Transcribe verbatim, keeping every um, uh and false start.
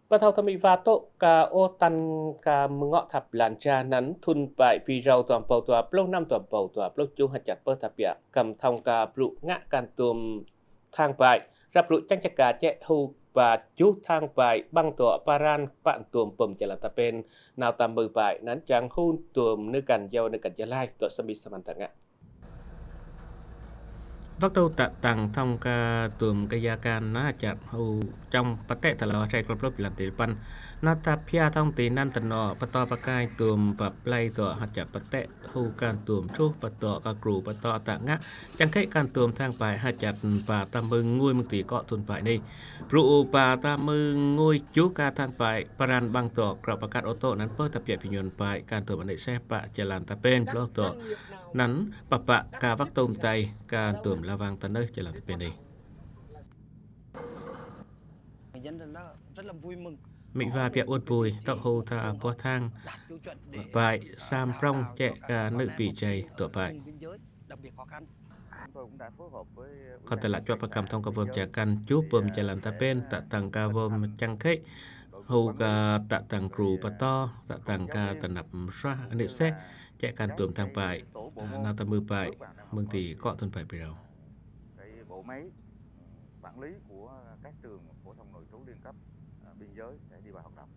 Ba thong tha mik va toh ka o tan ka mngoh thap lan ja nan thun bai pi rau tuam pau tua pluh nam tuam pau tua pluh juh ha jat pơ tha pia kam thong ka bru ngă kan tuam thang bai rap bru chang chaka che hu ba juh thang bai bang tua paran pan tuam pơm jalan ta pen nau tam mư bai nan jang hu tuam nư kan yau nư kan jalai tua sami saman ta ngă. Vak tâu tă tăng thong ka tuam ka ya kan na chat hu trong pate tha lo chai klop klop pilan ti pan. Na ta phia thong ti nan tano pato pakai tuam pa plai to ha chat pate hu kan tuam chuh pato ka kru pato ta ngă. Chang khe kan tuam thang bai ha chat pa ta mưng ngui mưng ti ko thun bai ni. Bru pa ta mưng ngui chu ka thang bai paran bang to krao pakat ô tô nan pơ ta pia pinyon bai kan tuam anei seh pa jalan ta pen bloh to. Nan papa ka vak tôm tai ka tuam la vang ta nơ jalan ta pen ni. Mik va pia uot bui tau hu tha puah thang bai sam prong che ka nư pi jai tua bai. Kon ta la chuap pakam thong ka vơm ja kan chu pơm jalan ta pen ta tăng ka vơm chang khe hu ka ta tăng kru pato ta tăng ka ta nap sra nư seh che kan tuam thang bai. Nau ta mư bai mưng ti ko thun bai pi rau. Cái bộ máy quản lý của các trường phổ thông nội trú liên cấp à, biên giới sẽ đi vào hoạt động.